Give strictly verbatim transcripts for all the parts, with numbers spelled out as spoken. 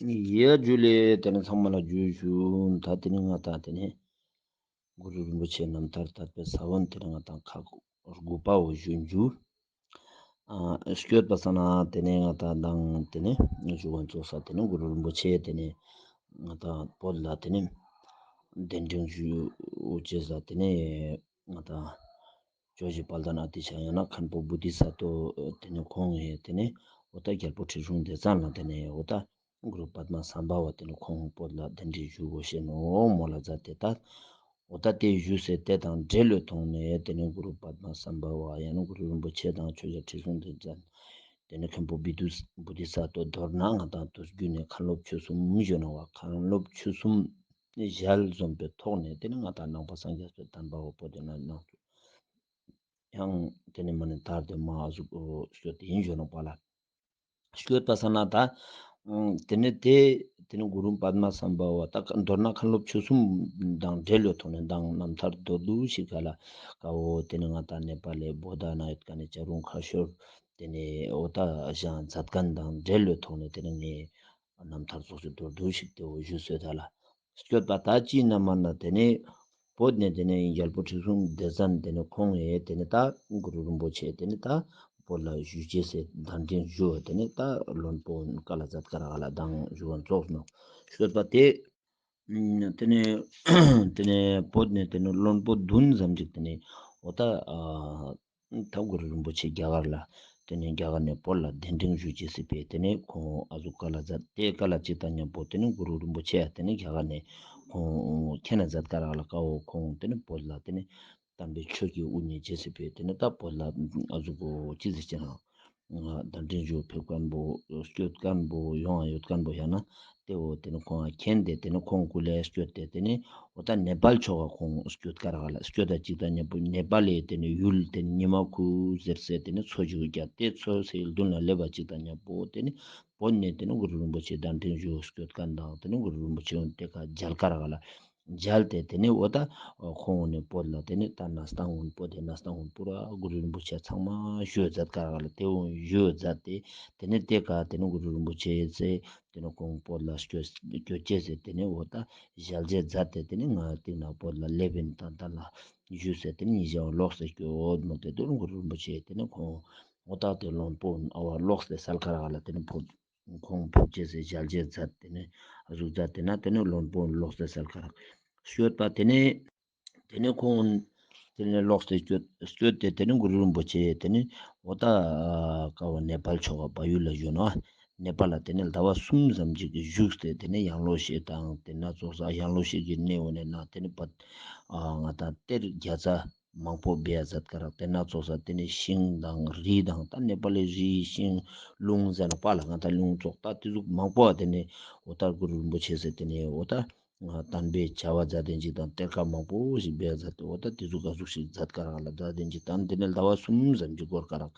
ཡ་ཇུ་ལེ། ཏེ་ནེ་ཚང་མ་ལ་ཇུ་ཞུ། ད་ཏེ་ནེ་ང་དང་ཏེ་ནེ་གུ་རུ་རིན་པོ་ཆེ་རྣམ་ཐར་དར་པའི་ས་བོན་ཏེ་ནེ་ང་དང་ཁག་དགུ་པ་བོ་ཞུ་ཞུ། ཨ་སྐྱོད་པ་ས་ན་ཏེ་ནེ་ང་དང་དང་ཏེ་ནེ་ཞུ་བ་ཙོགས་ས་ཏེ་ནེ་གུ་རུ་རིན་པོ་ཆེ་ཏེ་ནེ་ང་དང་བོད་ལ་ཏེ་ནེ་གདན་འདྲེན་ཞུ་ཅེས་ལ་ཏེ་ནེ་ང་དང་ཇོ་བོ་རྗེ་དཔལ་ལྡན་ཨ་ཏི་ཤ་ཡང་ན་མཁན་པོ་བོ་དྷི་ས་ཏྭ་ཏེ་ནེ་ཁོང་ངི་ཏེ་ནེ་འོ་ད་རྒྱལ་པོ་ཁྲི་སྲོང་ལྡེ་བཙན་ལ་ཏེ་ནེ་འོ་ད་གུ་རུ་པདྨ་སམ་བྷ་ཝ་ཏེ་ནེ་ཁོང་བོད་ལ་གདན་འདྲེན་ཞུ་དགོས་ཤེས་ནོ་མོལ་ལ་མཛད་དེ་ད། འོ་ད་ཏེ་ཞུས་སེ་ཏེ་དང་འབྲེལ་ལོས་ཐོག་ནེ་ཏེ་ནེ་གུ་རུ་པདྨ་སམ་བྷ་ཝ་ཡང་ན་གུ་རུ་རིན་པོ་ཆེ་དང་ཆོས་རྒྱལ་ཁྲི་སྲོང་ལྡེ་བཙན་ཏེ་ནེ་མཁན་པོ་བི་དུ་བོ་དྷི་ས་ཏྭ་མདོར་ན་ང་དང་དུས་རྒྱུན་ནེ་མཁན་སློབ་ཆོས་གསུམ་ཞུ་ནོག་པ། མཁན་སློབ་ཆོས་གསུམ་ཞལ་འཛོམས་པའི་ཐོག་ནེ་ཏེ་ནེ་ང་དང་ནང་པ་སངས་རྒྱས་པའི་བསྟན་པ་བོ་བོད་དི་ནང་ན་ཡང་ཏེ་ནེ་མ་ནེ་དར་ཏེ་མ་ཨ་ཟུག་སྐྱོད་དེ་ཨིན་ཞུ་ནོག་པ་ལ། སྐྱོད་པ་ས་ན་ད་ཏེ་ནེ་ཏེ་ཏེ་ནེ་གུ་རུ་པདྨ་སམ་བྷ་ཝ་ད་མདོར་ན་མཁན་སློབ་ཆོས་གསུམ་དང་འབྲེལ་ཡོད་ཐོག་ནེ་དང་རྣམ་ཐར་མདོར་བསྡུས་ཤིག་ག་ལ་ཀ་བོ་ཏེ་ནེ་ང་དང་ནེ་པ་ལི་བོ་དྷ་ན་ཡོད་ཁན་ནི་བྱ་རུང་ཁ་ཤོར་ཏེ་ནེ་འོ་ད་ཞང་མཛད་ཁན་དང་འབྲེལ་ཡོད་ཐོག་ནེ་ཏེ་ནེ་ངས་རྣམ་ཐར་ཙོགས་ཤིག་མདོར་བསྡུས་ཤིག་ཏེ་བོ་ཞུས་སོད་ད་ལ། སྐྱོད་པ་ད་ཅི་ན་མ་ན་ཏེ་ནེ་བོད་ནེ་ཏེ་ནེ་རྒྱལ་པོ་ཁྲི་སྲོང་ལྡེ་བཙན་ཏེ་ནེ་ཁོང་ངི་ཏེ་ནེ་ད་གུ་རུ་རིན་པོ་ཆེ་ཏེ་ནེ་ད་བོད་ལ་བཞུགས་ཅེས་སི་གདན་འདྲེན་ཞུ་བ་ཏེ་ནེ་ད་བློན་པོ་ཀ་ལ་མཛད་ཀ་རག་ལ་དང་ཞུ་བ་ཙོགས་ནོ། སྐྱོད་པ་ཏེ་ཏེ་ནེ་ཏེ་ནེ་བོད་ནེ་ཏེ་ནེ་བློན་པོ་བདུན་ཙམ་ཅིག་ཏེ་ནེ་འོ་ད་ཨ་ད་གུ་རུ་རིན་པོ་ཆེ་རྒྱ་གར་ལ་ཏེ་ནེ་རྒྱ་གར་ནེ་བོད་ལ་གདན་འདྲེན་ཞུ་ཅེས་སི་ཕིའ་ཏེ་ནེ་ཁོང་ཨ་ཟུག་ཀ་ལ་མཛད་དེ་ཀ་ལ་ཅིག་དང་ཉམ་པོ་ཏེ་ནེ་གུ་རུ་རིན་པོ་ཆེ་ཏེ་ནེ་རྒྱ་གར་ནེ་ཁོང་ཁྱེན་ན་མཛད་ཀ་རག་ལ་ཀ་བོ་ཁོང་ཏེ་ནེ་བོད་ལ་ཏེ་ནེ་དམ་པའི་ཆོས་ཀྱི་དབུ་བརྙེས་ཅེས་སི་ཕིའ་ཏེ་ནེ་ད་བོད་ལ་ཨ་ཟུག་གོ་ཅི་ཟེར་ཅེ་ན་གདན་འདྲེན་ཞུ་ཕེབས་ཁན་བོ་སྐྱོད་ཁན་བོ་ཡོང་ཡོད་ཁན་བོ་ཡང་ན་ཏེ་བོ་ཏེ་ནེ་ཁོང་ཁྱེན་ཏེ་ཏེ་ནེ་ཁོང་སྐུ་ལས་སྐྱོད་དེ་ཏེ་ནེ་འོ་ད་ནེ་པཱལ་ཕྱོགས་ཁོང་སྐྱོད་ཀ་རག་ལ་སྐྱོད་ད་ཅིག་དང་ཉམ་པོ་ནེ་པཱལ་ལི་ཏེ་ནེ་ཡུལ་ཏེ་ནེ་ཉི་མ་ཁུལ་ཟེར་སེ་ཏེ་ནེ་མཚོ་ཞིག་ཡོད་ཀྱག་ཏེ་མཚོ་སི་མདུན་ལ་སླེབས་པ་ཅིག་དང་ཉམ་པོ་ཏེ་ནེ་བོད་ནེ་ཏེ་ནེ་གུ་རུ་རིན་པོ་ཆེ་གདན་འདྲེན་ཞུ་སྐྱོད་ཁན་དང་ཏེ་ནེ་གུ་རུ་རིན་པོ་ཆེ་འོན་ཏེ་ཀ་མཇལ་ཀ་རག་ལ། མཇལ་ཏེ་ཏེ་ནེ་འོ་ད་ཁོང་ནེ་བོད་ལ་ཏེ་ནེ་ད་གནས་སྟངས་ཀུན་བོད་དི་གནས་སྟངས་ཀུན་པུ་ར་གུ་རུ་རིན་པོ་ཆེ་ཚང་མ་ཞུ་མཛད་ཀ་རག་ལ་ཏེ་འོ་ཞུ་མཛད་དེ་ཏེ་ནེ་ཏེ་ཀ་ཏེ་ནེ་གུ་རུ་རིན་པོ་ཆེ་ཟེར་ཏེ་ནེ་ཁོང་བོད་ལ་སྐྱོད་སྐྱོད་ཅེས་ཟེར་ཏེ་ནེ་འོ་ད་ཞལ་མཇལ་མཛད་དེ་ཏེ་ནེ་ང་ཏིང་ན་བོད་ལ་སླེབས་ཨིན་ད་ད་ལ་ཞུས་ཟེར་ཏེ་ནེ་ཉེ་ཞའོ་ལོགས་སེ་སྐྱོད་མོལ་ཏེ་དུ་གུ་རུ་རིན་པོ་ཆེ་ཏེ་ནེ་ཁོང་འོ་ད་ཏེ་བློན་པོ་ཨ་བ་ལོགས་སེ་སལ་ཀ་རག་ལ་ཏེ་ནེ་བོད་ཁོང་ཕེབས་ཅེས་སི་ཞལ་མཇལ་མཛད་དེ་ནེ་ཨ་ཟུག་མཛད་དེ་ན་ཏེ་ནེ་བློན་པོ་ལོགས་སེ་སལ་ཀ་རག་སྐྱོད་པ་ཏེ་ནེ་ཏེ་ནེ་ཁོང་ཏེ་ནེ་ལོགས་སེ་སྐྱོད་སྐྱོད་དེ་ཏེ་ནེ་གུ་རུ་རིན་པོ་ཆེ་ཏེ་ནེ་འོ་ད་ཀ་བོ་ནེ་པཱལ་ཕྱོགས་བལ་ཡུལ་ལ་བཞུགས་ནོག། ནེ་པཱལ་ལ་ཏེ་ནེ་ཟླ་བ་གསུམ་ཙམ་ཅིག་བཞུགས་ཏེ་ཏེ་ནེ་ཡང་ལོ་ཤས་དང་ཏེ་ན་ཙོགས་ས་ཡང་ལོ་ཤས་ཀྱི་གནས་བོ་ནེ་ན་ཏེ་ནེ་པ་ང་དང་གཏེར་རྒྱ་ཚ་མང་པོ་སྦས་མཛད་ཀ་རག་ཏེ་ན་ཙོགས་ས་ཏེ་ནེ་ཤིང་དང་རི་དང་ད་ནེ་པཱལ་ལི་རི་ཤིང་ལུང་ཟེར་ན་པཱལ་ལ་ང་དང་ལུང་ཙོགས་ད་ཏེ་ཟུག་མང་པོ་ཏེ་ནེ་འོ་ད་གུ་རུ་རིན་པོ་ཆེ་ཟེར་ཏེ་ནེ་འོ་ད་དམ་པའི་བྱ་བ་མཛད་དེ་ཅིག་དང་གཏེར་ཁ་མང་པོ་ཞིག་སྦས་མཛད་དེ་འོ་ད་ཏེ་ཟུག་ག་ཟུག་ཞིག་མཛད་ཀ་རག་ལ་མཛད་དེ་ཅིག་དང་ཏེ་ནེ་ཟླ་བ་གསུམ་ཙམ་ཅིག་འགོར་ཀ་རག་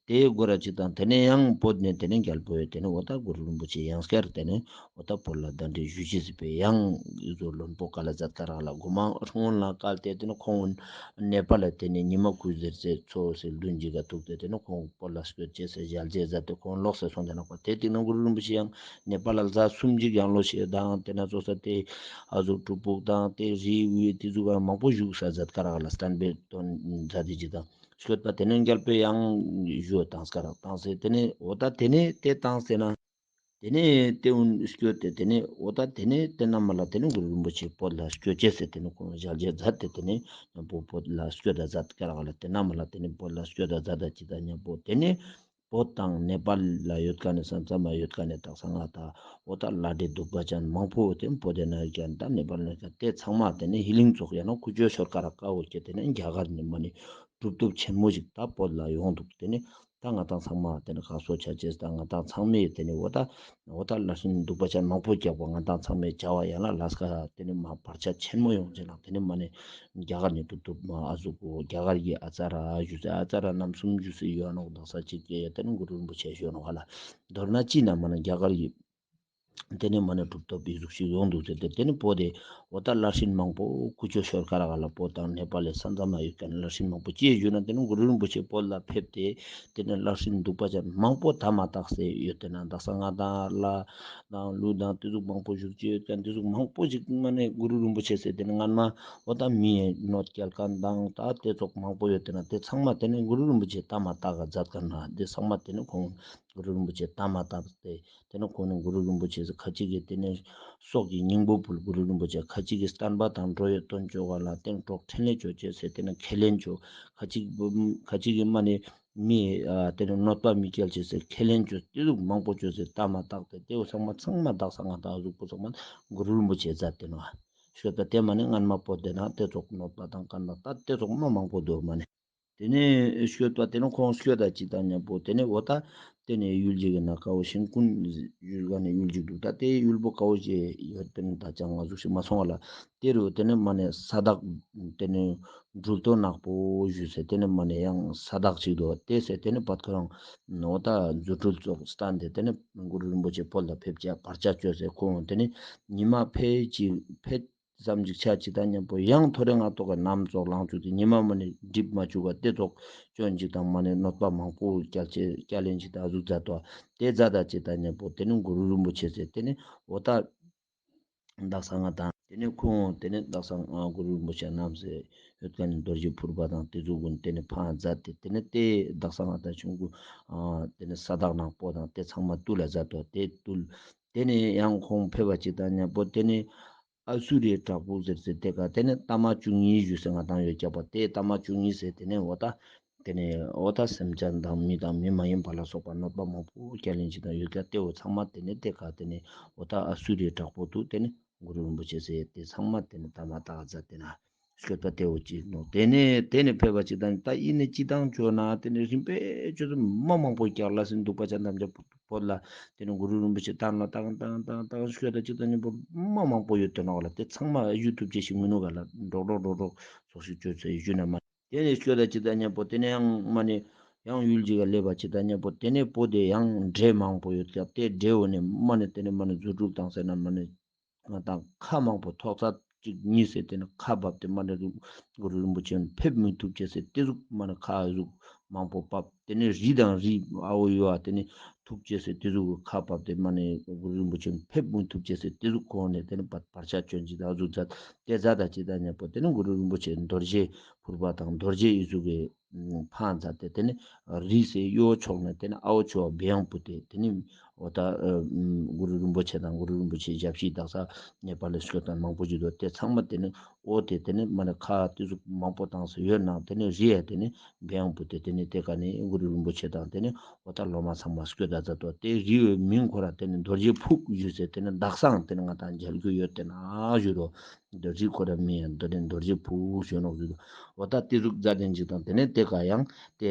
ཏེ་འགོར་ར་ཅིག་དང་ཏེ་ནེ་ཡང་བོད་ནེ་ཏེ་ནེ་རྒྱལ་པོ་ཡོད་ཏེ་ནེ་འོ་ད་གུ་རུ་རིན་པོ་ཆེ་ཡང་སྐྱར་ཏེ་ནེ་འོ་ད་བོད་ལ་གདན་འདྲེན་ཞུ་ཅེས་སི་ཕིའ་ཡང་ཨི་ཟུག་བློན་པོ་ཀ་ལ་མཛད་ཀ་རག་ལ་གོ་མ་སྔོན་ལ་བཀལ་ཏེ་ཏེ་ནེ་ཁོང་ནེ་པཱལ་ལ་ཏེ་ནེ་ཉི་མ་ཁུལ་ཟེར་ཚེ་མཚོ་སི་མདུན་ཅིག་ག་ཐུག་སྟེ་ཏེ་ནེ་ཁོང་བོད་ལ་སྐྱོད་ཅེས་སི་ཞལ་མཇལ་མཛད་དེ་ཁོང་ལོགས་སེ་སོང་སྟེ་ནོག་པ། ཏེ་སྟིང་ནེ་གུ་རུ་རིན་པོ་ཆེ་ཡང་ནེ་པཱལ་ལ་ཟླ་གསུམ་ཅིག་ཡང་ལོ་ཤས་དང་ཏེ་ན་ཙོགས་ས་ཏེ་ཨ་ཟུག་སྤྲུལ་ཕུག་དང་ཏེ་རི་བོ་ཏེ་ཟུག་ག་མང་པོ་བཞུགས་ས་མཛད་ཀ་རག་ལ་བསྟན་པའི་དོན་མཛད་དེ་ཅིག་དང་སྐྱོད་པ་ཏེ་ནེ་རྒྱལ་པོ་ཡང་ཞུ་བ་བཏང་ཀ་རག་བཏང་སྟེ་ཏེ་ནེ་འོ་ད་ཏེ་ནེ་ཏེ་བཏང་སྟེ་ན་ཏེ་ནེ་ཏེ་འོ་སྐྱོད་དེ་ཏེ་ནེ་འོ་ད་ཏེ་ནེ་ཏེ་ན་མ་ལ་ཏེ་ནེ་གུ་རུ་རིན་པོ་ཆེ་བོད་ལ་སྐྱོད་ཅེས་སི་ཏེ་ནེ་ཁོང་ཞལ་མཇལ་མཛད་དེ་ཏེ་ནེ་ཉམ་པོ་བོད་ལ་སྐྱོད་ད་མཛད་ཀ་རག་ལ་ཏེ་ན་མ་ལ་ཏེ་ནེ་བོད་ལ་སྐྱོད་ད་མཛད་ད་ཅིག་དང་ཉམ་པོ་ཏེ་ནེ་བོད་དང་ནེ་པཱལ་ལ་ཡོད་ཁན་ནི་ས་མཚམས་མ་ཡོད་ཁན་ནི་དག་ས་ང་དང་འོ་ད་ལྷ་འདྲེ་གདུག་པ་ཅན་མང་པོ་ཏེ་བོད་དི་ནང་ཡོད་ཁན་ད་ནེ་པཱལ་ནེ་ཏེ་ཚང་མ་ཏེ་ནེ་ཧི་ལིང་ཙོགས་ཡང་ན་ཁུ་ཅོ་ཤོར་ཀ་རག་ཀ་བོ་ཁྱེར་ཏེ་ནེ་རྒྱ་གར་ནེ་མ་ནེ་གྲུབ་ཐོབ་ཆེན་མོ་ཞིག་ད་བོད་ལ་ཡོང་འདུག། ཏེ་ནེ་ད་ང་དང་ཚང་མ་ཏེ་ནེ་ཁ་གསོ་ཆ་ཅེས་ད་ང་དང་ཚང་མས་ཏེ་ནེ་འོ་ད་འོ་ད་ལྷ་སྲིན་གདུག་པ་ཅན་མང་པོ་རྒྱག་པ་ང་དང་ཚང་མས་བྱ་བ་ཡང་ན་ལས་ཀ་ཏེ་ནེ་མ་བར་ཆད་ཆེན་མོ་ཡོང་ཅེས་ན་ཏེ་ནེ་མ་ནེ་རྒྱ་གར་ནེ་གྲུབ་ཐོབ་མ་ཨ་ཟུག་གོ་རྒྱ་གར་གྱི་ཨ་ཙ་ར་ཞུ་ཟེར་ཨ་ཙ་ར་རྣམ་གསུམ་ཞུ་ཟེར་ཡོད་ནོག་དག་ས་ཅིག་གི་ཏེ་ནེ་གུ་རུ་རིན་པོ་ཆེ་ཞུ་ནོག་ཧ་ལ་མདོར་ན་ཅི་ན་མ་ནེ་རྒྱ་གར་གྱི་ ཏེ་ནེ་མ་ནེ་གྲུབ་ཐོབ་པའི་གཟུགས་ཤིག་ཡོང་དུག་ཟེར་ཏེ། ཏེ་ནེ་བོད་དེ་འོ་ད་བླ་སྲིན་མང་པོ་ཀུ་ཅོ་ཤོར་ཁ་རག་ལ། བོད་དང་ནེ་པ་ལི་ས་མཚམས་ལ་ཡོད་ཁན་བླ་སྲིན་མང་པོ་ཅི་ཞུ་ན་ཏེ་ནེ་གུ་རུ་རིན་པོ་ཆེ་བོད་ལ་ཕེབས་ཏེ་ཏེ་ནེ་བླ་སྲིན་གདུག་པ་ཅན་མང་པོ་ཐ་མ་དག་སེ་ཡོད་ཏེ་ན། དག་ས་ང་དང་ལ་དང་ཀླུ་དང་ཏེ་ཟུག་མང་པོ་བཞུགས་ཅེས་ཡོད་ཀྱང་ཏེ་ཟུག་མང་པོ་ཞིག་མ་ནེ་གུ་རུ་རིན་པོ་ཆེ་ཟེར་ཏེ་ནེ་སྔན་མ་འོ་ད་མིའི་གནོད་སྐྱལ་ཁན་དང་ད་ཏེ་ཙོགས་མང་པོ་ཡོད་ཏེ་ན་ཏེ་ཚང་མ་ཏེ་ནེ་གུ་རུ་རིན་པོ་ཆེ་ཐ་མ་དག་ག་མཛད་ཁན་ན་ཏེ་ཚང་མ་ཏེ་ནེ་ཁོང་གུ་རུ་རིན་པོ་ཆེ་ཐ་མ་དག་སྟེ། ཏེ་ནེ་ཁོང་ནི་གུ་རུ་རིན་པོ་ཆེ་ཟེར་ཁ་ཅིག་གི་ཏེ་ནེ་སྲོག་གི་སྙིང་པོ་ཕུལ། གུ་རུ་རིན་པོ་ཆེ་ཁ་ཅིག་གི་བསྟན་པ་དང་འགྲོ་བའི་དོན་ཅོ་ག་ལ་ཏེ་ནེ་གྲོགས་འཕྲིན་ལས་ཅོ་ཅེས་ཟེར་ཏེ་ནེ་ཁས་ལེན་ཅོ། ཁ་ཅིག་ཁ་ཅིག་གི་མ་ནེ་མི་ཨ་ཏེ་ནེ་གནོད་པ་མི་སྐྱལ་ཅེས་ཟེར་ཁས་ལེན་ཅོ། ཏེ་ཟུག་མང་པོ་ཅོ་ཟེར་ཐ་མ་དག་སྟེ་ཏེ་བོ་ཚང་མ་ཚང་མ་དག་ས་ང་དང་ཨ་ཟུག་པོ་ཚང་མ་གུ་རུ་རིན་པོ་ཆེ་མཛད་དེ་ནོག་ཤོད་ད། ཏེ་མ་ནེ་སྔན་མ་བོད་དེ་ན་ཏེ་ཙོགས་གནོད་པ་དང་ཀ་ན་ད་ཏེ་ཙོགས་མ་མང་པོ་དུག་མ་ནེ། ཏེ་ནེ་ཤོད་པ་ཏེ་ནེ་ཁོང་ཤོད་ད་ཅིག་དང་ཉམ་པོ་ཏེ་ནེ་འོ་ད་ཏེ་ནེ་ཡུལ་ཅིག་གི་ནང་ཀ་བོ་ཤིང་ཀུན་ཡུལ་ག་ནེ་ཡུལ་ཅིག་དུག། ད་ཏེ་ཡུལ་པོ་ཀ་བོ་ཞིག་ཡོད་ཏེ་ནེ་ད་ཅང་ང་ཟུག་ཞིག་མ་སོང་བ་ལ། ཏེ་རུ་ཏེ་ནེ་མ་ནེ་ས་བདག་ཏེ་ནེ་འབྲུལ་གཏོ་ནག་པོ་ཞུ་ཟེར་ཏེ་ནེ་མ་ནེ་ཡང་ས་བདག་ཅིག་དུག། ཏེ་ཟེར་ཏེ་ནེ་བད་ཁོ་རང་འོ་ད་རྫུ་འཕྲུལ་ཙོགས་སྟན་ཏེ་ཏེ་ནེ་གུ་རུ་རིན་པོ་ཆེ་བོད་ལ་ཕེབས་ཅེས་བར་ཆད་ཅོས་ཟེར། ཁོང་ཏེ་ནེ་ཉི་མ་ཕེད་ཅིག་ཕེད་ཙམ་ཅིག་ཆ་ཅིག་དང་ཉམ་པོ་ཡང་ཐོ་རེ་ང་ཏོག་གི་ནམ་ཙོགས་ལངས་ཅུག་སྟེ་ཉི་མ་མ་ནེ་འགྲིབ་མ་ཅུག་ག་ཏེ་ཙོགས་ཅོ་ཅིག་དང་མ་ནེ་གནོད་པ་མང་པོ་སྐྱལ་ཅེས་སྐྱལ་ལེན་ཅིག་དང་ཨ་ཟུག་མཛད་དོ། ཏེ་མཛད་ད་ཅིག་དང་ཉམ་པོ་ཏེ་ནེ་གུ་རུ་རིན་པོ་ཆེ་ཟེར་ཏེ་ནེ་འོ་ད་དག་ས་ང་དང་ཏེ་ནེ་ཁོང་ཏེ་ནེ་དག་ས་ང་གུ་རུ་རིན་པོ་ཆེ་ནམ་ཟེར་ཡོད་ཀ་ནེ་རྡོ་རྗེ་ཕུར་པ་དང་ཏེ་ཟུག་གུན་ཏེ་ནེ་ཕང་མཛད་དེ་ཏེ་ནེ་ཏེ་དག་ས་ང་དང་ཆུང་ཀུ་ཨ་ཏེ་ནེ་ས་བདག་ནག་པོ་དང་ཏེ་ཚང་མ་བཏུལ་ལ་མཛད་དོ། ཏེ་བཏུལ་ཏེ་ནེ་ཡང་ཁོང་ཕེབས་པ་ཅིག་དང་ཉམ་པོ་ཏེ་ནེ་ཨ་སུ་རའི་བྲག་ཕུག་ཟེར་ཟེར་ཏེ་ཀ་ཏེ་ནེ་ཏ་མ་བཅུ་གཉིས་ཞུ་ཟེར་ང་དང་ཡོད་ཀྱག་པ། ཏེ་ཏ་མ་བཅུ་གཉིས་ཟེར་ཏེ་ནེ་འོ་ད་ཏེ་ནེ་འོ་ད་སེམས་ཅན་དང་མི་དང་མི་མ་ཡིན་པ་ལ་སོགས་པ་གནོད་པ་མང་པོ་སྐྱལ་ལེན་ཅིག་དང་ཡོད་ཀྱག། ཏེ་བོ་ཚང་མ་ཏེ་ནེ་ཏེ་ཀ་ཏེ་ནེ་འོ་ད་ཨ་སུ་རའི་བྲག་ཕུག་དུ་ཏེ་ནེ་གུ་རུ་རིན་པོ་ཆེ་ཟེར་ཏེ་ཚང་མ་ཏེ་ནེ་ཏ་མ་དག་མཛད་དེ་ན་ཤོད་པ་ཏེ་བོ་ཅིག་ནོག། ཏེ་ནེ་ཏེ་ནེ་ཕེབས་པ་ཅིག་དང་ད་ཨི་ནེ་ཅི་དང་ཅོ་ན་ཏེ་ནེ་རིམ་པས་ཅོ་ཚུལ་མ་མང་པོ་སྐྱལ་ལ་སེ་འདུག་པ་ཅན་ཐམས་ཅད་བོད་ལ་ཏེ་ནེ་གུ་རུ་རིན་པོ་ཆེ་ཏང་ན་ཏང་ཏང་ཏང་ཏང་ཤོད་ད་ཅིག་དང་ཉམ་པོ་མ་མང་པོ་ཡོད་དེ་ནོག་ལ། ཏེ་ཚང་མ་ཡུལ་ཐུབ་ཅེས་ཤིག་མི་ནུག་ག་ལ། འགྲོགས་འགྲོགས་འགྲོགས་འགྲོགས་ཙོགས་ཤིག་ཅོ་ཚེ་ཡུལ་ན་མ་ཏེ་ནེ་ཤོད་ད་ཅིག་དང་ཉམ་པོ་ཏེ་ནེ་ཡང་མ་ནེ་ཡང་ཡུལ་ཅིག་ག་ལེབ་པ་ཅིག་དང་ཉམ་པོ་ཏེ་ནེ་བོད་དེ་ཡང་འདྲེ་མང་པོ་ཡོད་ཀྱག། ཏེ་འདྲེ་བོ་ནེ་མ་ནེ་ཏེ་ནེ་མ་ནེ་རྫུ་འཕྲུལ་བཏང་ཟེར་ན་མ་ནེ་ང་དང་ཁ་མང་པོ་ཐོག་ས་ཅིག་གཉིས་ཟེར་ཏེ་ནེ་ཁ་བབས་ཏེ་མ་ནེ་རུ་གུ་རུ་རིན་པོ་ཆེ་ཕེབས་མི་ཐུབ་ཅེས་ཟེར་ཏེ་ཟུག་མ་ནེ་ཁ་ཟུག་མང་པོ་བབས། ཏེ་ནེ་རི་དང་རི་ཨ་བོ་ཡོད་ཨ་ཏེ་ནེ་ཐུག་ཅེས་ཟེར་ཏེ་ཟུག་ཁ་བབས་ཏེ་མ་ནེ་གུ་རུ་རིན་པོ་ཆེ་ཕེབས་མི་ཐུབ་ཅེས་ཟེར་ཏེ་ཟུག་ཁོང་ནེ་ཏེ་ནེ་བར་ཆད་ཅོ་ཅིག་དང་ཨ་ཟུག་མཛད། ཏེ་མཛད་ད་ཅིག་དང་ཉམ་པོ་ཏེ་ནེ་གུ་རུ་རིན་པོ་ཆེ་རྡོ་རྗེ་ཕུར་པ་དང་རྡོ་རྗེ་ཨི་ཟུག་གི་ཕང་མཛད་དེ་ཏེ་ནེ་རི་སེ་གཡོ་ཕྱོགས་ནེ་ཏེ་ནེ་ཨ་བོ་ཆོ་བ་བེའང་བུ་ཏེ་ཏེ་ནེ་འོ་ད་གུ་རུ་རིན་པོ་ཆེ་དང་གུ་རུ་རིན་པོ་ཆེ་ཞབས་ཕྱི་དག་ས་ནེ་པ་ལི་སྐྱོད་དང་མང་པོ་ཞིག་དུག། ཏེ་ཚང་མ་ཏེ་ནེ་འོ་ཏེ་ཏེ་ནེ་མ་ནེ་ཁ་ཏེ་ཟུག་མང་པོ་བཏང་ས་ཡོད་ནང་ཏེ་ནེ་རི་ཡ་ཏེ་ནེ་བེའང་བུ་ཏེ་ཏེ་ནེ་ཏེ་ཀ་ནེ་གུ་རུ་རིན་པོ་ཆེ་དང་ཏེ་ནེ་འོ་ད་སློབ་མ་ཚང་མ་སྐྱོད་ད་མཛད་དོ། ཏེ་རི་བོའི་མིང་ཁོ་ར་ཏེ་ནེ་རྡོ་རྗེ་ཕུག་ཞུ་ཟེར་ཏེ་ནེ་དག་སང་ཏེ་ནེ་ང་དང་མཇལ་རྒྱུ་ཡོད་ཏེ་ན་ཞུ་དོ། རྡོ་རྗེ་ཁོ་ར་མིང་ཡང་རྡོ་རྗེ་རྡོ་རྗེ་ཕུག་ཞུ་ནོག་ཞུ་དོ། འོ་ད་ཏེ་ཟུག་མཛད་དེ་ཅིག་དང་ཏེ་ནེ་ཏེ་ཀ་ཡང་ཏེ་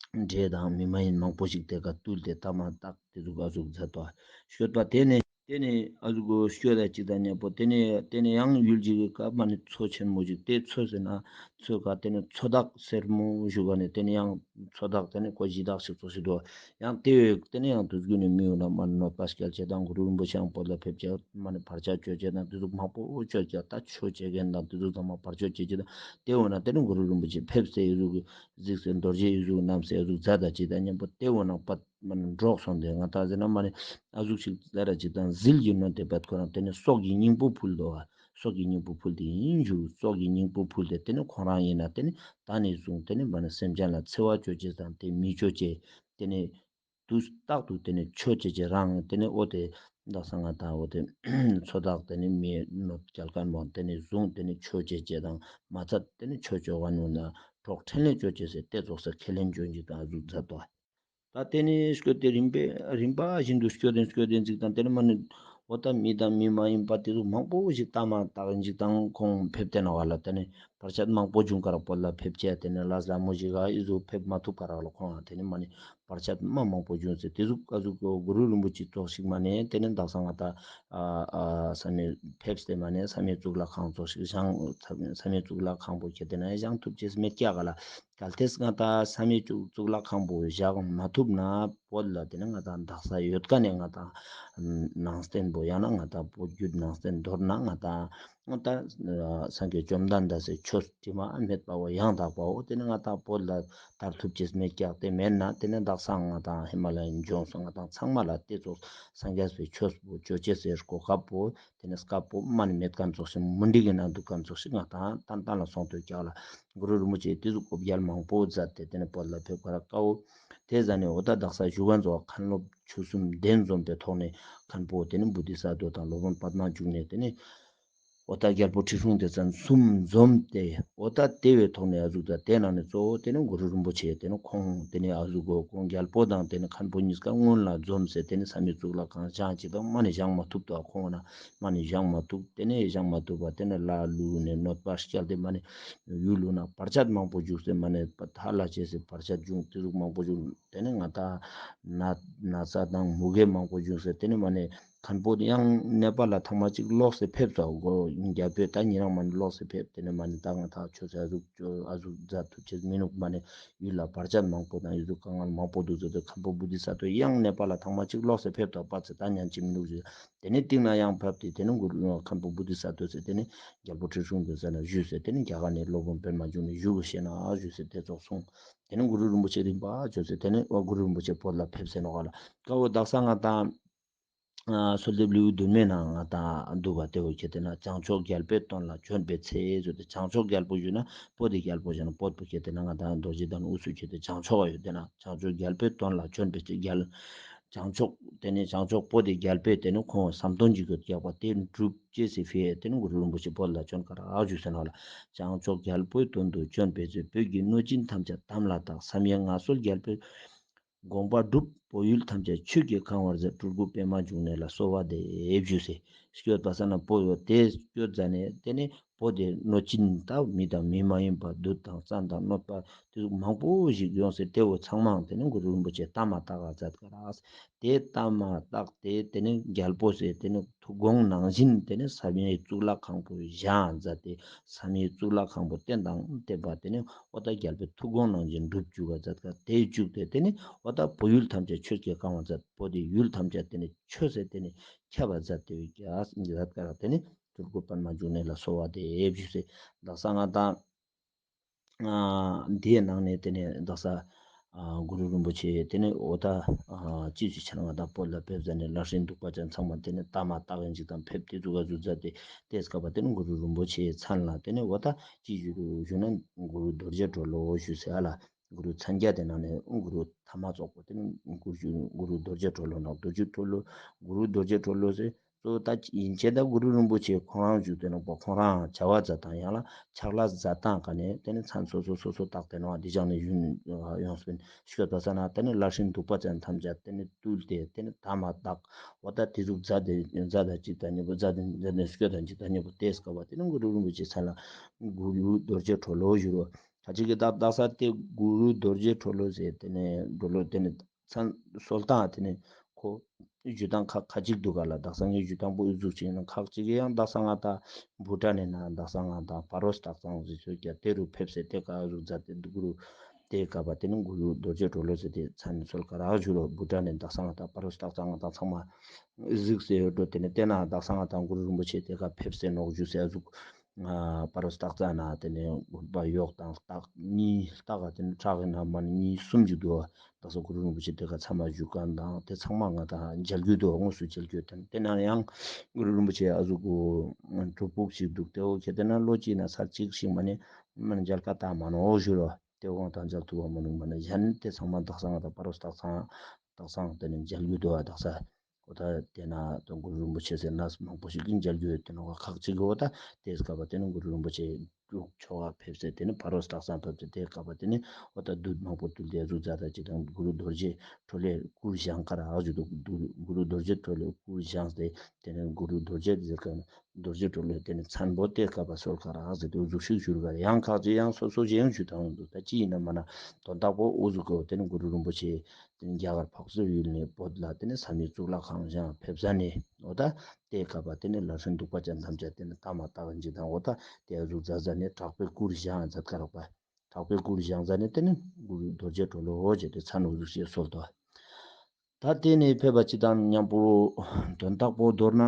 འདྲེ་དང་མི་མ་ཡིན་མང་པོ་ཞིག་ཏེ་ཀ་བཏུལ་ཏེ་ཐ་མ་དག་ཏེ་ཟུག་ཨ་ཟུག་མཛད་དོ། ཤོད་པ་ཏེ་ནེ་ཏེ་ནེ་ཨ་ཟུག་གོ་ཤོད་ད་ཅིག་དང་ཉམ་པོ་ཏེ་ནེ་ཏེ་ནེ་ཡང་ཡུལ་ཅིག་གི་ཀ་མ་ནེ་མཚོ་ཆེན་མོ་ཞིག་ཏེ་མཚོ་ཟེར་ན་མཚོ་ཀ་ཏེ་ནེ་མཚོ་བདག་སེར་མོ་ཞུ་ག་ནེ་ཏེ་ནེ་ཡང་མཚོ་བདག་ཏེ་ནེ་ཁོ་གཞི་བདག་ཞིག་ཙོགས་ཤིག་དུག། ཡང་ཏེ་བས་ཏེ་ནེ་ཡང་དུས་རྒྱུན་ནེ་མི་འོ་ན་མ་ནེ་གནོད་པ་སྐྱལ་ཅེས་དང་གུ་རུ་རིན་པོ་ཆེ་ཡང་བོད་ལ་ཕེབས་ཅེས་མ་ནེ་བར་ཆད་ཅོ་ཅེས་དང་ཏེ་ཟུག་མང་པོ་ཅོ་ཅེས་ད་ཆོས་བྱེད་མཁན་དང་ཏེ་ཟུག་ཚང་མ་བར་ཆད་ཅོ་ཅེས་དང་ཏེ་འོ་ན་ཏེ་ནེ་གུ་རུ་རིན་པོ་ཆེ་ཕེབས་སེ་ཨི་ཟུག་གཟིགས་སེ་རྡོ་རྗེ་ཨི་ཟུག་བསྣམས་སེ་ཨི་ཟུག་མཛད་ད་ཅིག་དང་ཉམ་པོ་ཏེ་འོ་ན་པད་མ་ནེ་འགྲོགས་སོང་སྟེ་ང་ད་ཟེར་ན་མ་ནེ་ཨ་ཟུག་ཞིག་ཟེར་ར་ཅིག་དང་ཟིལ་གྱིས་གནོན་ཏེ་བད་ཁོ་རང་ཏེ་ནེ་སྲོག་གི་སྙིང་པོ་ཕུལ་དོ། སྲོག་གི་སྙིང་པོ་ཕུལ་ཏེ་ཨིན་ཞུ། སྲོག་གི་སྙིང་པོ་ཕུལ་ཏེ་ཏེ་ནེ་ཁོང་རང་ཨིན་ན་ཏེ་ནེ་ད་ནེ་བཟུང་ཏེ་ནེ་མ་ནེ་སེམས་ཅན་ལ་འཚེ་བ་ཅོ་ཅེས་དང་ཏེ་མི་ཅོ་ཅེས་ཏེ་ནེ་དུས་རྟག་ཏུ་ཏེ་ནེ་ཆོས་ཅོ་ཅེས་རང་ཏེ་ནེ་འོ་ཏེ་དག་ས་ང་དང་འོ་ཏེ་མཚོ་བདག་ཏེ་ནེ་མི་གནོད་སྐྱལ་མཁན་བོ་ཏེ་ནེ་བཟུང་ཏེ་ནེ་ཆོས་ཅོ་ཅེས་དང་མ་ཚད་ཏེ་ནེ་ཆོས་ཅོ་ག་ནུ་ན་གྲོགས་འཕྲིན་ལས་ཅོ་ཅེས་ཟེར་ཏེ་ཙོགས་སེ་ཁས་ལེན་ཅོ་ཅིག་དང་ཨ་ཟུག་མཛད་དོ། ད་ཏེ་ནེ་སྐྱོད་དེ་རིམ་པས་རིམ་པ་བཞིན་དུ་སྐྱོད་དེ་སྐྱོད་དེ་ཅིག་དང་ཏེ་ནེ་མ་ནེ་འོ་ད་མི་དང་མི་མ་ཡིན་པ་ཏེ་ཟུག་མང་པོ་ཞིག་ཐ་མ་དག་ཅིག་དང་ཁོང་ཕེབས་ཏེ་ན་བ་ལ་ཏེ་ནེ་ བར་ཆད་མང་པོ་བྱུང་ཀ་རག་བོད་ལ་ཕེབས་ཅེས་ཏེ་ནེ་ལས་ལ་མོ་ཞིག་ག་ཨི་ཟུག་ཕེབས་མ་ཐུབ་ཀ་རག་ལ་ཁོང་ཏེ་ནེ་མ་ནེ་བར་ཆད་མ་མང་པོ་བྱུང་སྟེ་ཏེ་ཟུག་ཨ་ཟུག་གུ་རུ་རིན་པོ་ཆེ་ཙོགས་ཤིག་མ་ནེ་ཏེ་ནེ་དག་ས་ང་ཏང་ཨ་ཨ་བསམ་ཡས་ཕེབས་ཏེ་མ་ནེ་བསམ་ཡས་གཙུག་ལག་ཁང་ཙོགས་ཤིག་བཞེངས་བསམ་ཡས་གཙུག་ལག་ཁང་པོ་ཁྱེར་ཏེ་ན་བཞེངས་ཐུབ་ཅེས་མེད་ཀྱག་ག་ལ། གལ་ཏེ་ང་ཏང་བསམ་ཡས་གཙུག་ལག་ཁང་པོ་བཞེངས་མ་ཐུབ་ན་བོད་ལ་ཏེ་ནེ་ང་ཏང་དག་ས་ཡོད་ཀ་ནེ་ང་ཏང་ནང་བསྟན་པོ་ཡང་ན་ང་ཏང་བོད་བརྒྱུད་ནང་བསྟན་མདོར་ན་ང་ཏང་ང་ཏང་སངས་རྒྱས་བཅོམ་ལྡན་འདས་སི་ཆོས་དྲི་མ་མེད་པ་བོ་ཡང་དག་པ་བོ་ཏེ་ནེ་ང་ཏང་བོད་ལ་དར་ཐུབ་ཅེས་མེད་ཀྱག། ཏེ་མེད་ན་ཏེ་ནེ་དག་ས་ང་ཏང་ཧི་མ་ལ་ཡའི་ལྗོངས་སུ་ང་ཏང་ཚང་མ་ལ་ཏེ་ཙོགས་སངས་རྒྱས་པའི་ཆོས་པོ་ཅོ་ཅེས་སི་གོ་སྐབས་པོ་ཏེ་ནེ་སྐབས་པོ་མ་ནེ་མེད་ཁན་ཙོགས་ཤིག་མུན་དིག་གི་ནང་དུག་ཁན་ཙོགས་ཤིག་ང་ཏང་ཏན་ཏན་ལ་སོང་སྟེ་ཀྱག་ལ། གུ་རུ་རིན་པོ་ཆེ་ཏེ་ཟུག་གོ་བརྒྱལ་མང་པོ་མཛད་དེ་ཏེ་ནེ་བོད་ལ་ཕེབས་ཀ་རག་ཀ་བོ། ཏེ་ཟ་ནེ་འོ་ད་དག་ས་ཞུ་ཁན་ཙོགས་མཁན་སློབ་ཆོས་གསུམ་གདན་འཛོམས་པའི་ཐོག་ནེ་མཁན་པོ་ཏེ་ནེ་བོ་དྷི་ས་ཏྭ་དང་སློབ་དཔོན་པདྨ་འབྱུང་གནས་ཏེ་ནེ་འོ་ད་རྒྱལ་པོ་ཁྲི་སྲོང་ལྡེ་བཙན་གསུམ་འཛོམས་ཏེ་འོ་ད་ཏེ་བའི་ཐོག་ནེ་ཨ་ཟུག་ད་ཏེ་ནང་ནེ་གཙོ་བོ་ཏེ་ནེ་གུ་རུ་རིན་པོ་ཆེ་ཏེ་ནེ་ཁོང་ཏེ་ནེ་ཨ་ཟུག་གོ་ཁོང་རྒྱལ་པོ་དང་ཏེ་ནེ་མཁན་པོ་གཉིས་ཀ་སྔོན་ལ་འཛོམས་སེ་ཏེ་ནེ་བསམ་ཡས་གཙུག་ལག་ཁང་བཞེངས་ཅིག་དང་མ་ནེ་བཞེངས་མ་ཐུབ་ཏོ་ཁོང་ན་མ་ནེ་བཞེངས་མ་ཐུབ། ཏེ་ནེ་བཞེངས་མ་ཐུབ་པ་ཏེ་ནེ་ལ་ལུ་ནེ་གནོད་པ་སྐྱལ་ཏེ་མ་ནེ་ཡུལ་ལུ་ན་བར་ཆད་མང་པོ་བྱུང་སྟེ་མ་ནེ་ཐར་ལ་ཅེས་སི་བར་ཆད་བྱུང་ཏེ་ཟུག་མང་པོ་བྱུང་། ཏེ་ནེ་ང་ཏང་ན་ན་ཚ་དང་མུ་གེ་མང་པོ་བྱུང་སྟེ་ཏེ་ནེ་མ་ནེ་མཁན་པོ་ཡང་ནེ་པཱལ་ལ་ཐེངས་མ་གཅིག་ལོག་སྟེ་ཕེབས་ཏོ་གོ་རྒྱལ་པོས་ད་ཉེ་རང་མ་ནེ་ལོག་སྟེ་ཕེབས། ཏེ་ནེ་མ་ནེ་ད་ང་ཏང་ཆོས་ཨ་ཟུག་ཨ་ཟུག་མཛད་ཐུབ་ཅེས་མི་ནུག་མ་ནེ་ཡུལ་ལ་བར་ཆད་མང་པོ་དང་ཡུལ་དུ་དཀའ་ངལ་མང་པོ་འདུག་ཟེར་ཏེ་མཁན་པོ་བོ་དྷི་ས་ཏྭ་ཡང་ནེ་པཱལ་ལ་ཐེངས་མ་གཅིག་ལོག་སྟེ་ཕེབས་ཏོ་པ་ཚེ་ད་ཉན་ཅིག་མི་ནུག་ཟེར། ཏེ་ནེ་སྟིང་ནེ་ཡང་ཕེབས་ཏེ་ཏེ་ནེ་གུ་རུ་མཁན་པོ་བོ་དྷི་ས་ཏྭ་ཟེར་ཏེ་ནེ་རྒྱལ་པོ་ཁྲི་སྲོང་ལྡེ་བཙན་ལ་ཞུས་ཟེར་ཏེ་ནེ་རྒྱ་གར་ནེ་སློབ་དཔོན་པདྨ་འབྱུང་གནས་ཞུ་དགོས་ཤེ་ན་ཞུས་ཟེར་ཏེ་ཙོགས་གསུངས། ཏེ་ནེ་གུ་རུ་རིན་པོ་ཆེ་རིམ་པ་བྱོན་ཟེར་ཏེ་ནེ་འོ་གུ་རུ་རིན་པོ་ཆེ་བོད་ལ་ཕེབས་སེ་ནོག་ག་ལ། ཀ་བོ་དག་ས་ང་ཏང་ཨ་གསོལ་འདེབས་ལེའུ་བདུན་མའི་ནང་ང་ཏང་འདུག་ག། ཏེ་བོ་ཁྱེར་ཏེ་ན་བྱང་ཕྱོགས་རྒྱལ་པོའི་དོན་ལ་བྱོན་པའི་ཚེ་ཟེར་ཏེ་བྱང་ཕྱོགས་རྒྱལ་པོ་ཞུ་ན་བོད་དི་རྒྱལ་པོ་ཞུ་ན་བོད་པོ་ཁྱེར་ཏེ་ན་ང་ཏང་རྡོ་རྗེ་གདན་དབུས་སུ་ཁྱེར་ཏེ་བྱང་ཕྱོགས་ཡོད་ཏེ་ན་བྱང་ཕྱོགས་རྒྱལ་པོའི་དོན་ལ་བྱོན་པའི་ཚེ་རྒྱལ་བྱང་ཕྱོགས་ཏེ་ནེ་བྱང་ཕྱོགས་བོད་དི་རྒྱལ་པོས་ཏེ་ནེ་ཁོང་བསམ་དོན་ཅི་དགོས་རྒྱག་པ་ཏེ་འགྲུབ་ཅེས་སི་ཕིའ་ཏེ་ནེ་གུ་རུ་རིན་པོ་ཆེ་བོད་ལ་བྱོན་ཀ་རག་ཞུས་ཟེར་ནོག་ལ། བྱང་ཕྱོགས་རྒྱལ་པོའི་དོན་དུ་བྱོན་པའི་ཚེ་བོད་ཀྱི་གནོད་སྦྱིན་ཐམས་ཅད་དམ་ལ་བཏགས། བསམ་ཡས་མངའ་གསོལ་རྒྱལ་པོའི་དགོངས་པ་འགྲུབ། བོད་ཡུལ་ཐམས་ཅད་ཆོས་ཀྱིས་གང་བར་མཛད། སྤྲུལ་སྐུ་པདྨ་འབྱུང་གནས་ལ་གསོལ་བ་འདེབས་ཞུས་སེ། སྐྱོད་པ་ས་ན་བོད་ཡོད་ཏེ་སྐྱོད་ཟ་ནེ་ཏེ་ནེ་བོད་དི་གནོད་སྦྱིན་ད་མི་དང་མི་མ་ཡིན་པ་བདུད་དང་བཙན་དང་གནོད་པ་ཏེ་ཟུག་མང་པོ་ཞིག་ཡོང་སེ་ཏེ་བོ་ཚང་མ་ཏེ་ནེ་གུ་རུ་རིན་པོ་ཆེ་དམ་ལ་བཏགས་མཛད་ཀ་རག། ཏེ་དམ་ལ་བཏགས་ཏེ་ཏེ་ནེ་རྒྱལ་པོ་ཟེར་ཏེ་ནེ་ཐུགས་དགོངས་ནང་བཞིན་ཏེ་ནེ་བསམ་ཡས་གཙུག་ལག་ཁང་པོ་བཞེངས་མཛད་དེ་བསམ་ཡས་གཙུག་ལག་ཁང་པོ་རྟེན་དང་བརྟེན་པ་ཏེ་ནེ་འོ་ད་རྒྱལ་པོའི་ཐུགས་དགོངས་ནང་བཞིན་འགྲུབ་བཅུག་ག་མཛད་ཀ། ཏེ་བཅུག་སྟེ་ཏེ་ནེ་འོ་ད་བོད་ཡུལ་ཐམས་ཅད་ཆོས་ཀྱིས་གང་བར་མཛད། བོད་དི་ཡུལ་ཐམས་ཅད་ཏེ་ནེ་ཆོས་སེ་ཏེ་ནེ་ཁྱབ་པ་མཛད་དེ་ཀ་རག། ཏེ་ནེ་སྤྲུལ་སྐུ་པདྨ་འབྱུང་གནས་ལ་གསོལ་བ་འདེབས་ཞུས་སེ། དག་ས་ང་ཏང་ཨ་འདིའི་ནང་ནེ་ཏེ་ནེ་དག་ས་ཨ་གུ་རུ་རིན་པོ་ཆེ་ཏེ་ནེ་འོ་ད་ཨ་ཅི་ཞིག་ཆ་ན་ང་ཏང་བོད་ལ་ཕེབས་ཟ་ནེ་ལྷ་སྲིན་གདུག་པ་ཅན་ཚང་མ་ཏེ་ནེ་དམ་ལ་བཏགས་ཡིན་ཅིག་དང་ཕེབས་ཏེ་ཟུག་ག་ཟུག་མཛད་དེ་ཏེ་སྐབས་པ་ཏེ་ནེ་གུ་རུ་རིན་པོ་ཆེའི་མཚན་ལ་ཏེ་ནེ་འོ་ད་ཅི་ཞུ་རུ་ཞུ་ན་གུ་རུ་རྡོ་རྗེ་གྲོ་ལོད་ཞུས་སེ་ཨ་ལ། གུ་རུ་མཚན་བརྒྱད་དི་ནང་ནེ་གུ་རུ་ཐ་མ་ཙོགས་པོ་ཏེ་ནེ་གུ་རུ་གུ་རུ་རྡོ་རྗེ་གྲོ་ལོད་ནོག། རྡོ་རྗེ་གྲོ་ལོད་གུ་རུ་རྡོ་རྗེ་གྲོ་ལོད་ཟེར་གཙོ་བོ་ད་ཡིན་ཅེ་ད་གུ་རུ་རིན་པོ་ཆེ་ཁོང་རང་བཞུགས་ཏེ་ནོག་པ། ཁོང་རང་བྱ་བ་མཛད་དང་ཡང་ལ་ཕྱག་ལས་མཛད་སྟངས་ཀ་ནེ་ཏེ་ནེ་མཚན་སོ་སོ་སོ་སོ་བཏགས་ཏེ་ནོག། འདི་ཅག་ནེ་ཡོངས་སུ་སྐྱོད་པ་ས་ན་ཏེ་ནེ་ལྷ་སྲིན་གདུག་པ་ཅན་ཐམས་ཅད་ཏེ་ནེ་བཏུལ་ཏེ་ཏེ་ནེ་དམ་ལ་བཏགས། འོ་ད་ཏེ་ཟུག་མཛད་དེ་མཛད་དང་ཅིག་དང་ཉེ་པོ་མཛད་དེ་མཛད་དེ་སྐྱོད་དང་ཅིག་དང་ཉེ་པོ་ཏེ་སྐབས་པ་ཏེ་ནེ་གུ་རུ་རིན་པོ་ཆེའི་མཚན་ལ་གུ་རུ་རྡོ་རྗེ་གྲོ་ལོད་ཞུ་རུ། ཁ་ཅིག་གི་ད་དག་ས་ཏེ་གུ་རུ་རྡོ་རྗེ་གྲོ་ལོད་ཟེར་ཏེ་ནེ་གྲོ་ལོད་ཏེ་ནེ་མཚན་གསོལ་སྟངས་ཏེ་ནེ་ཁོ་ཞུ་སྟངས་ཁ་ཁ་ཅིག་འདུག་ག་ལ། དག་ས་ངའི་ཞུ་སྟངས་པོ་ཨི་ཟུག་ཅིག་ཡིན་ན་ཁ་ཅིག་གི་ཡང་དག་ས་ང་ཏང་བྷུ་ཊཱན་ནི་ནང་དག་ས་ང་ཏང་སྤ་རོ་སྟག་ཚང་ཟེར་ཚོད་ཀྱང་ཏེ་རུ་ཕེབས་སེ་ཏེ་ཀ་ཨི་ཟུག་མཛད་དེ་འདུག་གུ་རུ་ཏེ་ཀ་པ་ཏེ་ནེ་གུ་རུ་རྡོ་རྗེ་གྲོ་ལོད་ཟེར་ཏེ་མཚན་གསོལ་ཀ་རག་ཞུ་རུ། བྷུ་ཊཱན་ནི་དག་ས་ང་ཏང་སྤ་རོ་སྟག་ཚང་ང་ཏང་ཚང་མ་གཟིགས་སེ་ཡོད་འགྲོ། ཏེ་ནེ་ཏེ་ན་དག་ས་ང་ཏང་གུ་རུ་རིན་པོ་ཆེ་ཏེ་ཀ་ཕེབས་སེ་ནོག་ཞུ་སེ་ཨ་ཟུག་ཨ་སྤ་རོ་སྟག་ཚང་ན་ཏེ་ནེ་དགོན་པ་གཡོག་དང་སྟག་གཉིས་སྟག་ག་ཏེ་ནེ་ཁྲག་གི་ན་མ་ནེ་གཉིས་གསུམ་ཞིག་འདུག། དག་ས་གུ་རུ་རིན་པོ་ཆེ་ཏེ་ཀ་ཚང་མ་བཞུགས་ཁན་དང་ཏེ་ཚང་མ་ང་ཏང་མཇལ་རྒྱུ་འདུག། དངོས་སུ་མཇལ་རྒྱུ་ཏེ་ནེ་ཏེ་ན་ཡང་གུ་རུ་རིན་པོ་ཆེ་ཨ་ཟུག་གུ་སྒྲུབ་ཕུག་ཞིག་འདུག། ཏེ་བོ་ཁྱེར་ཏེ་ན་ལོ་གཅིག་ན་ཚར་གཅིག་ཞིག་མ་ནེ་མ་ནེ་མཇལ་ཀ་ཏང་མ་ནོག་ཞུ་རུ། ཏེ་བོ་ང་ཏང་མཇལ་ཐུབ་པ་མ་ནོག། མ་ནེ་གཞན་ཏེ་ཚང་མ་དག་ས་ང་ཏང་སྤ་རོ་སྟག་ཚང་དག་ས་ཏེ་ནེ་མཇལ་རྒྱུ་འདུག་པ། དག་ས་འོ་ད་ཏེ་ན་ཏེ་གུ་རུ་རིན་པོ་ཆེ་ཟེར་ན་མང་པོ་ཞིག་གི་མཇལ་རྒྱུ་ཡོད་ཏེ་ནོག། ཁ་ཅིག་གི་འོ་ད་ཏེ་སྐབས་པ་ཏེ་ནེ་གུ་རུ་རིན་པོ་ཆེ་ དྲུག་ཆོ་ག་ཕེབས་སེ་ཏེ་ནེ་ཕ་རོལ་སྟག་ཚང་ཕེབས་སེ་ཏེ་སྐབས་པ་ཏེ་ནེ་འོ་ད་བདུད་མང་པོ་བཏུལ་ཏེ་ཟུག་མཛད་ད་ཅིག་དང་གུ་རུ་རྡོ་རྗེ་གྲོ་ལོད་སྐུར་བཞེངས་ཀ་རག་ཞུ་དུག། གུ་རུ་རྡོ་རྗེ་གྲོ་ལོད་སྐུར་བཞེངས་ཏེ་ཏེ་ནེ་གུ་རུ་རྡོ་རྗེ་ཟེར་ཁན་རྡོ་རྗེ་གྲོ་ལོད་ཏེ་ནེ་མཚན་པོ་ཏེ་སྐབས་པ་གསོལ་ཀ་རག་ཟེར་ཏེ་འོ་ཟུག་ཤིག་ཞུ་རུ་ཀ་ཡང་ཁག་ཅིག་ཡང་སོ་སོ་ཞིག་ཡང་ཞུ་དང་འདུག། ད་ཅི་ཡིན་ན་མ་ན་དོན་དག་པོ་འོ་ཟུག་གི་ཏེ་ནེ་གུ་རུ་རིན་པོ་ཆེ་ཏེ་ནེ་རྒྱ་གར་འཕགས་པའི་ཡུལ་ནེ་བོད་ལ་ཏེ་ནེ་བསམ་ཡས་གཙུག་ལག་ཁང་བཞེངས་ཕེབས་ཟ་ནེ་འོ་ད་ཏེ་སྐབས་པ་ཏེ་ནེ་ལར་སོན་འདུག་པ་ཅན་ཐམས་ཅད་ཏེ་ནེ་ཏ་མ་ཏག་ཅིག་དང་འོ་ད་ཏེ་ཟུག་མཛད་ཟ་ནེ་དྲག་པོའི་སྐུར་བཞེངས་མཛད་ཀ་རག་པ། དྲག་པོའི་སྐུར་བཞེངས་ཟ་ནེ་ཏེ་ནེ་གུ་རུ་རྡོ་རྗེ་གྲོ་ལོད་ཅེས་ཏེ་མཚན་འོ་ཟུག་ཅིག་གསོལ་ཏོ། ད་ཏེ་ནེ་ཕེབས་པ་ཅིག་དང་མཉམ་པོ་དོན་དག་པོ་མདོར་ན་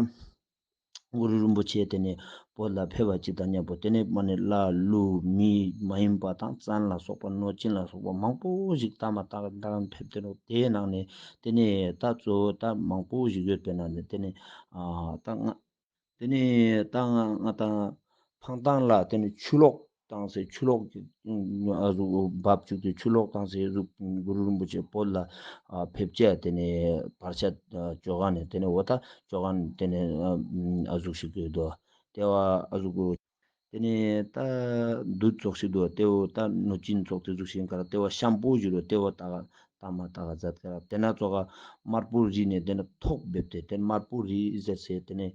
གུ་རུ་རིན་པོ་ཆེ་ཏེ་ནེ་བོད་ལ་ཕེབས་པ་ཅིག་དང་མཉམ་པོ་ཏེ་ནེ་མ་ནེ་ལྷ་ཀླུ་མི་མ་ཡིན་པ་དང་བཙན་ལ་སོགས་པ་གནོད་སྦྱིན་ལ་སོགས་པ་མང་པོ་ཞིག་ཏ་མ་ཏག་ཏག་ཕེབས་ཏེ་ནོག། ཏེའི་ནང་ནེ་ཏེ་ནེ་ད་གཙོ་བོ་ད་མང་པོ་ཞིག་ཡོད་པའི་ནང་ནེ་ཏེ་ནེ་ཨ་ད་ང་ཏེ་ནེ་ད་ང་ང་ད་ཕང་ཐང་ལ་ཏེ་ནེ་ཆུ་ལོག་བཏང་སེ་ཆུ་ལོག་གི་ཨ་ཟུག་འབབ་བཅུག་སྟེ་ཆུ་ལོག་བཏང་སེ་ཟུག་གུ་རུ་རིན་པོ་ཆེ་བོད་ལ་ཨ་ཕེབས་ཅེས་ཏེ་ནེ་བར་ཆད་ཨ་ཅོ་ག་ནེ་ཏེ་ནེ་འོ་ད་ཅོ་ག་ནེ་ཏེ་ནེ་ཨ་ཟུག་ཤིག་གི་དོ། ཏེ་བ་ཨ་ཟུག་གུ་ཏེ་ནེ་ད་བདུད་ཙོགས་ཤིག་དོ། ཏེ་བོ་ད་གནོད་སྦྱིན་ཙོགས་ཏེ་ཟུག་ཤིག་ཀ་རག། ཏེ་བ་ཤམ་པོ་ཞུ་རུ་ཏེ་བོ་ད་ཏ་མ་ཏག་མཛད་ཀ་རག། ཏེ་ན་ཙོགས་ཀ་དམར་པོ་རི་ནེ་ཏེ་ནེ་ཐོག་འབེབས་ཏེ་ཏེ་དམར་པོ་རི་ཟེར་སེ་ཏེ་ནེ་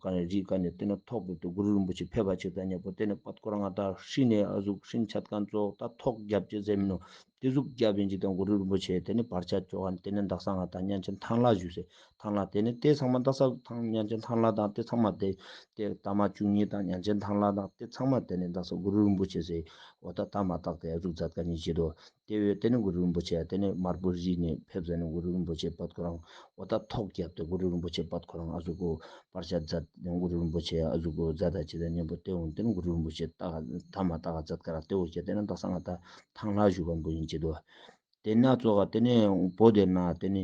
ཀ་ནེ་རི་ཀ་ནེ་ཏེ་ནེ་ཐོག་འབེབས་ཏེ་གུ་རུ་རིན་པོ་ཆེ་ཕེབས་པ་ཅིག་དང་མཉམ་པོ་ཏེ་ནེ་པད་ཀོ་རང་ང་ད་ཧྲི་ནེ་ཨ་ཟུག་ཧྲིང་ཆད་ཁན་ཙོགས་ད་ཐོག་རྒྱབ་ཅེས་ཟེར་མི་ནོག། ཏེ་ཟུག་རྒྱབ་ཨིན་ཅིག་དང་གུ་རུ་རིན་པོ་ཆེ་ཏེ་ནེ་བར་ཆད་ཅོ་ག་ནེ་ཏེ་ནེ་དག་ས་ང་ད་བརྙན་ཆེན་ཐང་ལྷ་ཞུས་སེ་ཐང་ལྷ་ཏེ་ནེ་ཏེ་ཚང་མ་དག་ས་ཐང་བརྙན་ཆེན་ཐང་ལྷ་དང་ཏེ་ཚང་མ་ཏེ་ཏེ་ཏ་མ་བཅུ་གཉིས་དང་བརྙན་ཆེན་ཐང་ལྷ་དང་ཏེ་ཚང་མ་ཏེ་ནེ་དག་ས་གུ་རུ་རིན་པོ་ཆེ་སེ་འོ་ད་ཏ་མ་ཏག་ཏེ་ཨ་ཟུག་མཛད་ཀ་ནེ་ཅི་དོ། ཏེ་བས་ཏེ་ནེ་གུ་རུ་རིན་པོ་ཆེ་ཏེ་ནེ་དམར་པོ་རི་ནེ་ཕེབས་ཟ་ནེ་གུ་རུ་རིན་པོ་ཆེ་པད་ཀོ་རང་འོ་ད་ཐོག་རྒྱབ་སྟེ་གུ་རུ་རིན་པོ་ཆེ་པད་ཀོ་རང་ཨ་ཟུག་གུ་བར་ཆད་མཛད་གུ་རུ་རིན་པོ་ཆེ་ཨ་ཟུག་གུ་མཛད་ད་ཅིག་དང་མཉམ་པོ་ཏེ་འོ་ཏེ་ནེ་གུ་རུ་རིན་པོ་ཆེ་ཏ་ཏ་མ་ཏག་མཛད་ཀ་རག། ཏེ་འོ་ཅེ་ཏེ་ནེ་དག་ས་ང་ད་ཐང་ལྷ་ཞུ་ཁན་པོ་ཨིན་ཅིག་དོ། ཏེ་ན་ཙོགས་ཀ་ཏེ་ནེ་བོད་ཏེ་ན་ཏེ་ནེ་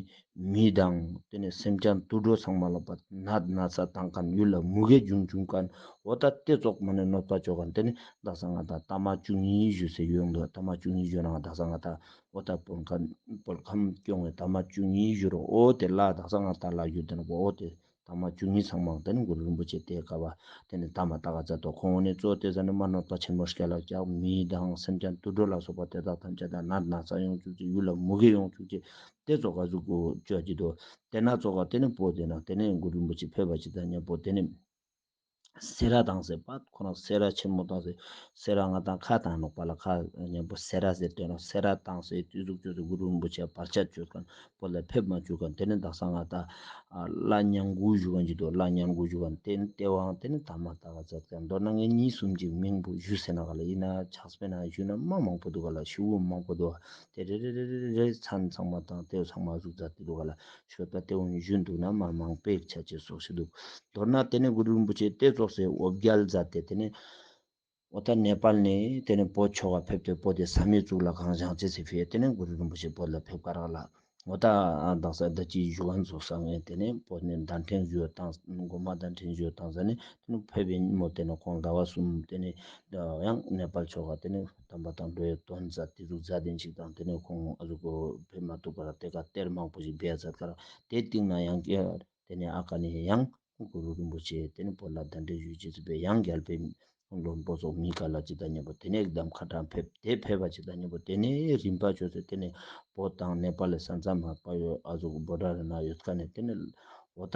མི་དང་ཏེ་ནེ་སེམས་ཅན་དུད་འགྲོ་ཚང་མ་ལ་པ་ནད་ན་ཚ་བཏང་ཁན་ཡུལ་ལ་མུ་གེ་བྱུང་བྱུང་ཁན་འོ་ད་ཏེ་ཙོགས་མ་ནེ་གནོད་པ་ཅོ་ཁན་ཏེ་ནེ་དག་ས་ང་ད་ཏ་མ་བཅུ་གཉིས་ཞུས་སེ་ཡོང་དོ། ཏ་མ་བཅུ་གཉིས་ཞུ་ན་དག་ས་ང་ད་འོ་ད་བོད་ཁམས་བོད་ཁམས་སྐྱོང་བའི་ཏ་མ་བཅུ་གཉིས་ཞུ་རུ་འོ་ཏེ་ལ་དག་ས་ང་ད་ལ་ཞུ་ཏེ་ན་འོ་ཏེ་ཏ་མ་བཅུ་གཉིས་ཚང་མ་ཏེ་ནེ་གུ་རུ་རིན་པོ་ཆེ་ཏེ་ཀ་བ་ཏེ་ནེ་ཏ་མ་ཏག་མཛད་དོ། ཁོང་ནེ་གཙོ་ཏེ་ཟ་ནེ་མ་གནོད་པ་ཆེན་མོ་སྐྱལ་ལ་སྐྱག་མི་དང་སེམས་ཅན་དུད་འགྲོ་ལ་སོགས་པ་ཏེ་དག་ཐམས་ཅད་ད་ནད་ན་ཚ་ཡོང་བཅུག་ཅེས་ཡུལ་ལ་མུ་གེ་ཡོང་བཅུག་ཅེས་ཏེ་ཙོགས་ཀ་ཟུག་གུ་ཅོ་ཅིག་དོ། ཏེ་ན་ཙོགས་ཀ་ཏེ་ནེ་བོད་ཏེ་ན་ཏེ་ནེ་གུ་རུ་རིན་པོ་ཆེ་ཕེབས་པ་ཅིག་དང་མཉམ་པོ་ཏེ་ནེ་སེ་ར་བཏང་སེ་པད་ཁོ་རང་སེ་ར་ཆེན་མོ་བཏང་སེ་སེ་ར་ང་ཏང་ཁ་བཏང་ནོག་པ་ལ་ཁ་མཉམ་པོ་སེ་ར་ཟེར་ཏེ་ནོག། སེ་ར་བཏང་སེ་ཏེ་ཟུག་ཅོས་སེ་གུ་རུ་རིན་པོ་ཆེ་བར་ཆད་ཅོ་ཁན་བོད་ལ་ཕེབས་མ་བཅུག་ཁན་ཏེ་ནེ་དག་ས་ང་ཏང་ལྷ་ཉང་གུ་ཞུ་ཁན་ཅིག་དུག། ལྷ་ཉང་གུ་ཞུ་ཁན་ཏེ་ནེ་ཏེ་བའང་ཏེ་ནེ་ཏ་མ་ཏག་ཙ་ཙ་མདོར་ན་ངས་གཉིས་གསུམ་གྱི་མིང་པོ་ཞུས་ཟེར་ན་ག་ལ་ཡིན་ན་ཕྱག་དཔེ་ན་ཞུས་ན་མ་མང་པོ་དུག་ག་ལ། ཞུ་བོ་མང་པོ་དུག་ག་ལ། ཏེ་རེ་རེ་རེ་རེ་མཚན་ཚང་མ་དང་ཏེ་ཚང་མ་ཟུག་ཙ་ཏེ་དུག་ག་ལ། ཤོད་པ་ཏེ་བོ་ཞུ་དུག་ན་མ་མང་པོའི་ཆ་ཅེས་སོགས་ཤིག་དུག། མདོར་ན་ཏེ་ནེ་གུ་རུ་རིན་པོ་ཆེ་ཏེ་ཙོགས་སེ་འོ་བརྒྱལ་མཛད་དེ་ཏེ་ནེ་འོ་ད་ནེ་པཱལ་ནེ་ཏེ་ནེ་བོད་ཕྱོགས་ལ་ཕེབས་ཏེ་བོད་དེ་བསམ་ཡས་གཙུག་ལག་ཁང་བཞེངས་ཅེས་སི་ཕི་ཡ་ཏེ་ནེ་གུ་རུ་རིན་པོ་ཆེ་བོད་ལ་ཕེབས་ཀ་རག་ལ། འོ་ད་དག་ས་ད་ཅི་ཞུ་ཁན་ཙོགས་ས་ངས་ཏེ་ནེ་བོད་ནེ་གདན་འདྲེན་ཞུ་བཏང་མགོ་མ་གདན་འདྲེན་ཞུ་བཏང་ཟ་ནེ་ཏེ་ནེ་ཕེབས་ཡིན་མོ། ཏེ་ནེ་ཁོང་ཟླ་བ་གསུམ་ཏེ་ནེ་ཡང་ནེ་པཱལ་ཕྱོགས་ལ་ཏེ་ནེ་དམ་པ་དང་འགྲོ་བའི་དོན་མཛད་ཏེ་ཟུག་མཛད་དེ་ཅིག་དང་ཏེ་ནེ་ཁོང་ཨ་ཟུག་གོ་ཕེབས་མ་ཐུབ་པར་ཏེ་ཀ་གཏེར་མང་པོ་ཞིག་སྦས་མཛད་ཀ་རག། ཏེ་སྟིང་ན་ཡང་ཀྱེ་ཏེ་ནེ་ཨ་ཀ་ནེ་ཡང་གུ་རུ་རིན་པོ་ཆེ་ཏེ་ནེ་བོད་ལ་གདན་འདྲེན་ཞུ་ཅེས་སི་ཕི་ཡ་ཡང་རྒྱལ་པོའི་བློན་པོ་ཚོགས་མི་ཀ་ལ་ཅིག་དང་མཉམ་པོ་ཏེ་ནེ་གདམ་ཁ་དྲངས་ཕེབས་ཏེ་ཕེབས་པ་ཅིག་དང་མཉམ་པོ་ཏེ་ནེ་རིམ་པ་བཅོས་ཏེ་ཏེ་ནེ་བོད་དང་ནེ་པཱལ་ལི་ས་མཚམས་མ་པ་ཡོད་ཨ་ཟུག་བོ་ཌར་ན་ཡོད་ཀ་ནེ་ཏེ་ནེ་འོ་ད་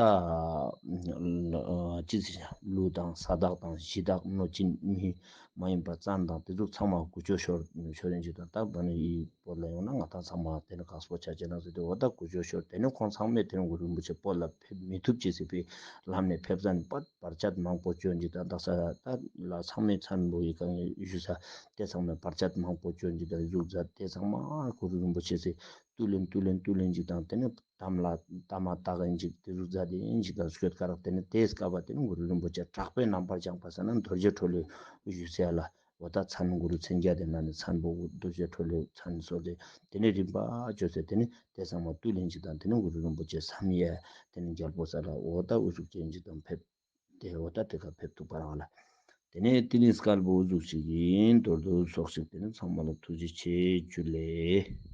ཅི་ཟེར་ཀླུ་དང་ས་བདག་དང་གཞི་བདག་གནོད་སྦྱིན་མི་མ་ཡིན་པ་བཙན་དང་ཏེ་ཟུག་ཚང་མ་ཀུ་ཅོ་ཤོར་ཤོར་ཡིན་ཅིག་དང་ད་བ་ནི་ཡི་བོད་ལ་ཡོང་ན་ང་ཏང་ཚང་མ་ཏེ་ནེ་ཁག་པོ་ཆ་ཅེས་ན་ཟེར་ཏེ་འོ་ད་ཀུ་ཅོ་ཤོར་ཏེ་ནེ་ཁོང་ཚང་མས་ཏེ་ནེ་གུ་རུ་རིན་པོ་ཆེ་བོད་ལ་ཕེབས་མི་ཐུབ་ཅེས་སི་ཕི་ལམ་ནེ་ཕེབས་ཟ་ནེ་པད་བར་ཆད་མང་པོ་ཅོ་ཡིན་ཅིག་དང་དག་ས་ད་ལ་ཚང་མས་མཚན་པོ་ཡི་གང་ཞུ་ས་ཏེ་ཚང་མས་བར་ཆད་མང་པོ་ཅོ་ཡིན་ཅིག་དང་ཟུག་ཟ་ཏེ་ཚང་མ་གུ་རུ་རིན་པོ་ཆེ་སི་བཏུལ་ལེན་བཏུལ་ལེན་བཏུལ་ལེན་ཅིག་དང་ཏེ་ནེ་དམ་ལ་དམ་ལ་བཏགས་ཡིན་ཅིག་ཏེ་ཟུག་ཟ་ཏེ་ཡིན་ཅིག་དང་སྐྱོད་ཀ་རག། ཏེ་ནེ་ཏེ་སྐབས་པ་ཏེ་ནེ་གུ་རུ་རིན་པོ་ཆེ་དྲག་པོའི་རྣམ་པར་བཞེངས་པ་ཟེར་ན་རྡོ་རྗེ་གྲོ་ལོད་ཞུ་ས་ལ། འོ་ད་མཚན་གུ་རུ་མཚན་བརྒྱད་དེ་ན་ནི་མཚན་པོ་རྡོ་རྗེ་གྲོ་ལོད་མཚན་གསོལ་ཏེ་ཏེ་ནེ་རིམ་པ་བཅོས་ཏེ་ཏེ་ནེ་ཏེ་ཚང་མ་བཏུལ་ལེན་ཅིག་དང་ཏེ་ནེ་གུ་རུ་རིན་པོ་ཆེ་བསམ་ཡས་ཏེ་ནེ་རྒྱལ་པོ་ས་ལ་འོ་ད་འུ་ཟུག་ཅན་ཅིག་དང་ཕེབས་ཏེ་འོ་ད་ཏེ་ཀ་ཕེབས་ཐུབ་པ་རག་ལ། ཏེ་ནེ་ཏེ་ནེ་སྐལ་པོ་འུ་ཟུག་ཅིག་ཡིན། མདོར་བསྡུས་ཙོགས་ཤིག་ཏེ་ནེ་ཚང་མ་ལ་ཐུགས་རྗེ་ཆེ་ཇུ་ལེ།